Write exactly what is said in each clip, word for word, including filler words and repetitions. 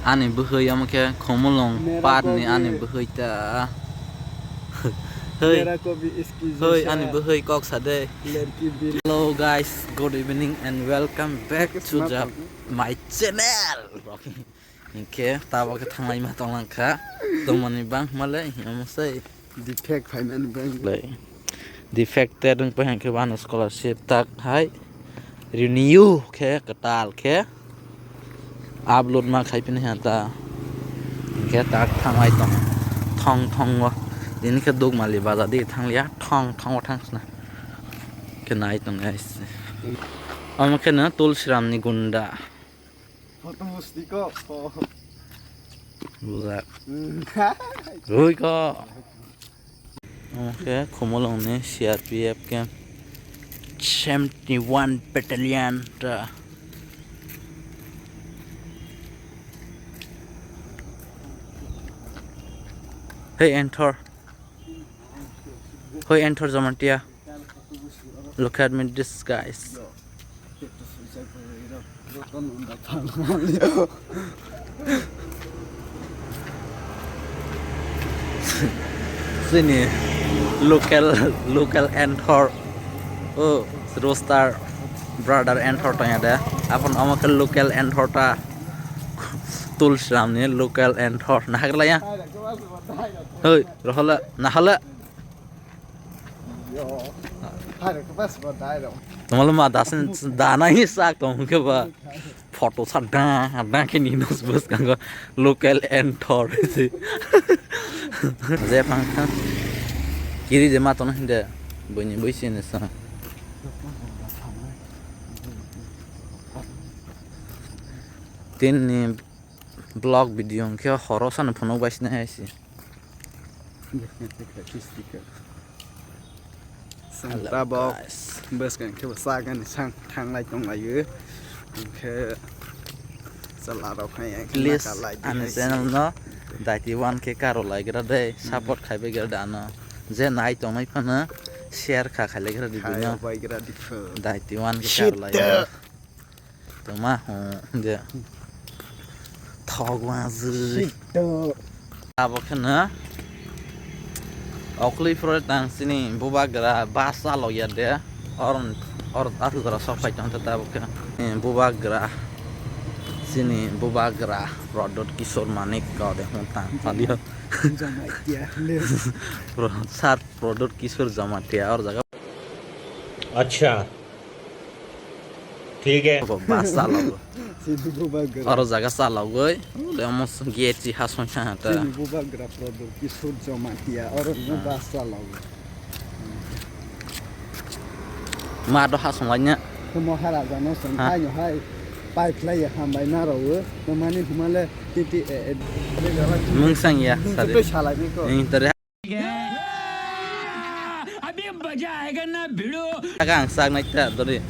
Ani bwhwi omo khe Khumulwng Mera part ni kobi ani bwhwi ta. Hoi. Mera kobi iski hoi, jesa ani bwhwi kok sa de. Lerki bil. Hello guys, good evening and welcome back to the my channel. Hinkhe tabo khe thanglai ma tonglang kha. Tongmani bang male omo sai. Defect phaimani bagwi. Lai. Defected wng paikha khe wano scholarship tak hai renew khe kwtal khe upload ma khai phini ha ta. Hinkhe tak thanglai tong thong thongo. Tini khe Dukmali bazar di thanglia thong thongo thangsna. Khe nai tong guys. Omo khe no Tulsiram ni gunda. Photo musti ko. Bujak. Hmm. Rui ko. Omo khe Khumulwng ni C R P F camp seventy one battalion ta. Hey, Anthor. Hoi, Anthor Jamatia. Look at me, this guys. Sini local, local Anthor. Oh, roaster brother Anthor tanya de. Apun omo ke local Anthor ta. Tulsiram ni local Anthor. Nah, kala ya. Hoi, rohola, nahala. Yo. Hai, kebas ba dai ro. Tongmalo ma dasin dana hi sak tong ke ba. Photo sa da da ke ni nos bus kang local Anthor si. Je phang kha. Kiri je ma tong hinde. Bui ni bui si ne sa. Tin ni vlog video khe horo sa no phunuk bai si na hai si. Hello, tabok guys. Bwskang khe bo chagani sang thanglai tonglaio. Hwnkhe chwla rok hai ang khe please, naka lai di ani hai channel si. No daiti one khe karo laigra de, hmm, support khai bai gra da ano. Je nai tongnai phano share kha khai lai gra di khai bino. Bai gra di pho. Daiti one khe shit karo laigra. Tongma, hmm, de. Thok wazwi. Sito. Abo kheno. Okli pro tang sini bubagra bus chalok ya de. Or, or, atu jora sok pai tong ta abo khe. Eh, bubagra. Sini bubagra. Prodot Kishore Manik ko de hon tang. Padio. Jamatia. Pro, sir Prodot Kishore Jamatia or jaga. Acha. Thik hai. Bus chalok. Sini bubagra. Oro jaga chalok goi. Ule omo gate chi hasong cha ta. Sini bubagra Prodot Kishore Jamatia. Oro no bus chalok. Ma do hasong lanya. Ko Maharaja no song ha? Hai no hai. Pai khlai ya hambai na ro. No mani humale titi e. Mung sang ya. Sari. Salai ni ko. Ing tare अभी मजा आएगा ना भिड़ो। Aga ang sak nai ta dori.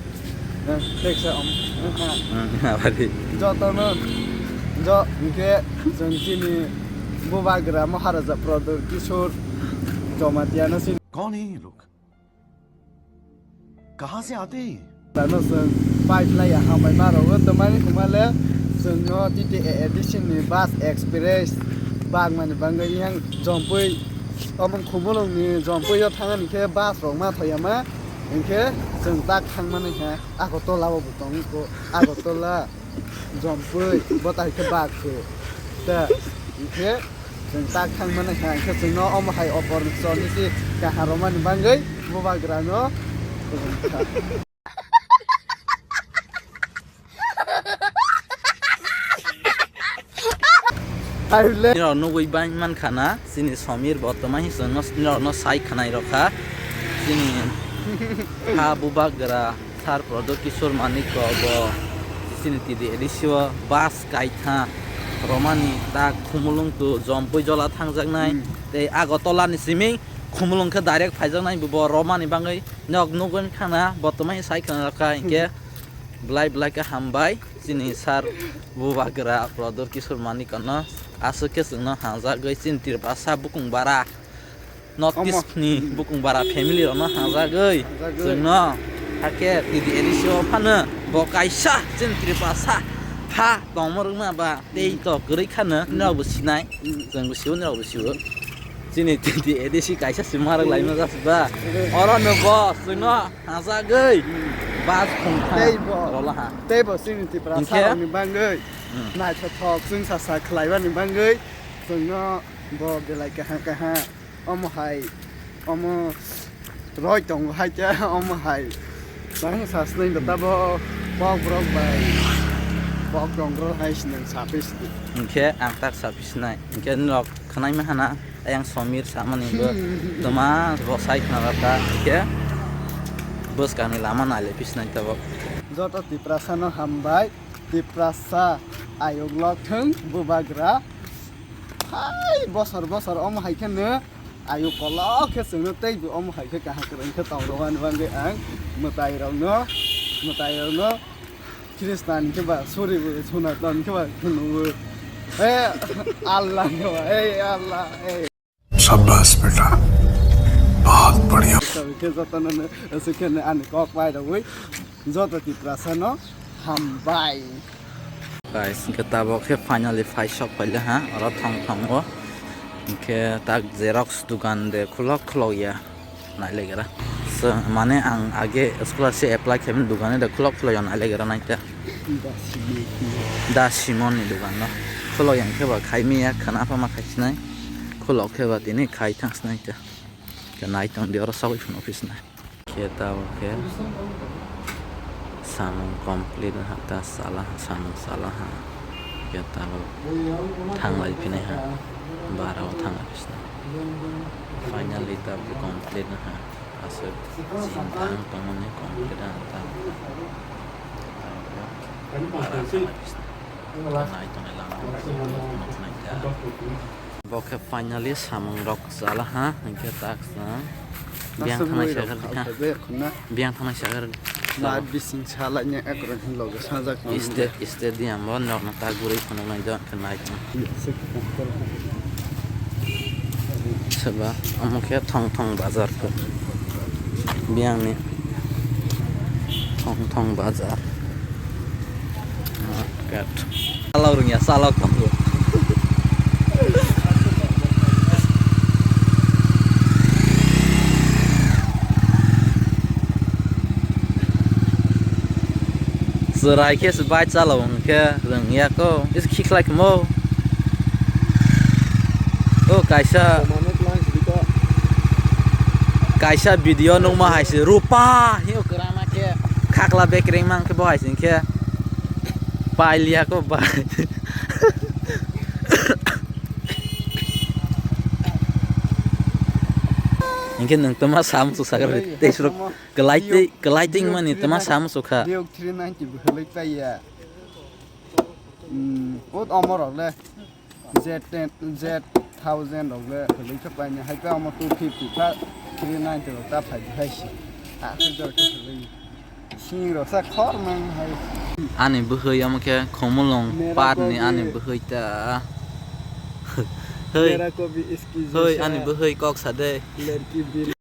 Eh, tek sa om. Hmm, abadi. Joto no jo hwnkhe chwng chini bubagra Maharaja Prodot Kishore Jamatia no sini. कौन है ये लोग? कहाँ से आते हैं ये? Ano chwng pai khlai ya hambai ma rogwi tongmani hwnmale chwngno T T A A D C ni bus express bagmani bagwi yang Jompui omo Khumulwng ni Jompui o thangani khe bus rok ma thoya ma hinkhe chwng tak thangmani khe Agartala o bo tongo Agartala. Jompui, bo tai khe bak se. Ta, hinkhe, chwng tak thang mani kha, hinkhe chwngno omo hai opor ni chorni si kaham romani bagwi, bubagra no. Nirok nugwi bai man khana, chini Somir bo toma hi chwngno, nirok no sai khwnai rokha. Chini ha bubagra. Sir Prodot Kishore Manik ko bo chini T D A D C o bus kaitha romani tak Khumulwng to Jompui jola thangjaknai. Hmm. Tei Agartala ni simi Khumulwng khe direct phaijaknai bo romani bagwi nok nugwi khana bo toma hi sai khana kha hinkhe belai belai khe hambai chini sir bubagra Prodot Kishore Manik no aswk khe chwngno hamjagwi chini Tripura sa bukung bara. North East ni bukung bara family rokno hamjagwi chwngno hakhe T D A D C o phano bo kaisa chini Tripura sa Ha, tongma rwngma ba, tei to kwrwi khano, nirok bo sinai, chwng bo sio, nirok bo sio. Chini titi A D C kaisa si marok laima jasi ba. Oro no bo, chwngno hajagwi, bas khungkha Tei bo, rola ha. Tei bo chini Tipra Hinkhe? Sarokni bangwi, Hmm. Naithothok chwng sasa khlaiba ni bangwi, chwngno bo belai kaham kaham. Omo hai, omo roi tongo hai khe, omo hai. Tang sa snai da tabo kok borok bai, kok rong rok hai sinang sa phi sidi. Hinkhe ang tak sa phi sinai. Hinkhe norok khwnai ma hana, ayang Somir samani bo toma bo sai khna rata. Hinkhe bwskangni lama nai le phi sinai tabo. Joto Tiprasa no hambai, Tiprasa ayuk lok thung, bubagra. Hai, bosor bosor omo hai khe no ayu kolok khe chwngno tei bo omo hai khe kaham kwrwng khe tong rwmani bagwi ang mwtai rokno, mwtai rokno Khristan khe ba suri bo Sonaton khe ba khunu. He Allah khe ba, he Allah, he. शाबाश बेटा, बहुत बढ़िया। Khe jotono no aswk khe no ani kok bai rogwi joto Tiprasa no hambai. Guys, hinkhe tabok khe finally phai sok phaile ha, oro thong thongo. Hinkhe tak xerox dukan de khulok khulok ya, nai legra. So, mane ang age scholarship apply khaimani dukan de khulok khulok ya, nai legra naita. Da Simon ni dukan no. Khulok yang khe ba khai miya, khana pha ma khai sinai. Khulok khe ba tini khai thang sinai ta. Khe nai tong di oro sagwi phano office nai. Khe tabok khe samung complete ha ta sala ha, samung sala ha. Khe tabok thanglai phinai ha, bara o thanglai phisna. Finally tabok complete ha, aswk jin thang tongmani complete ha ta. Bara thanglai phisna. Nai tongnai lama nuknai ta. Bo khe finally samung rok chala ha, hinkhe tak sa. Biyang thangnai sagar di ha. Biyang thangnai sagar di. Ma bising salai ni ekro hin logo sajak. Iste, iste di ambo nok na ta guri phano nai do khe nai tong. Seba, omo khe thong thong bazar khe. Biyang ni thong thong bazar. Market. Salok rwngya, salok tongo. Chwrai khe se bai chalok hwnkhe rwngya ko. Is khikhlai khmo. O kaisa, kaisa video nukma hai se Rupa. Hiyo kwrana khe khakla bekreng mang khe bo hai se hinkhe. Pailiya ko bai. Hinkhe nwng toma samusu sakha tei surok kwlai tei, kwlai tei wngmani toma samusu kha. Riyok three ninety bo hwnwi paiya. Hmm, ot omorok le Z ten, Z thousand rok le hwnwi khe paini hai khe omo two fifty kha three ninety rok ta phai hai se. Aswk jora khe hwnwi. Sing rok sa khor mang hai. Ani bwhwi omo khe Khumulwng Mera par ni kobi. Ani bwhwi ta. Hei. Mera kobi iski hei, jisa. Ani bwhwi kok sa de. Lerki bil.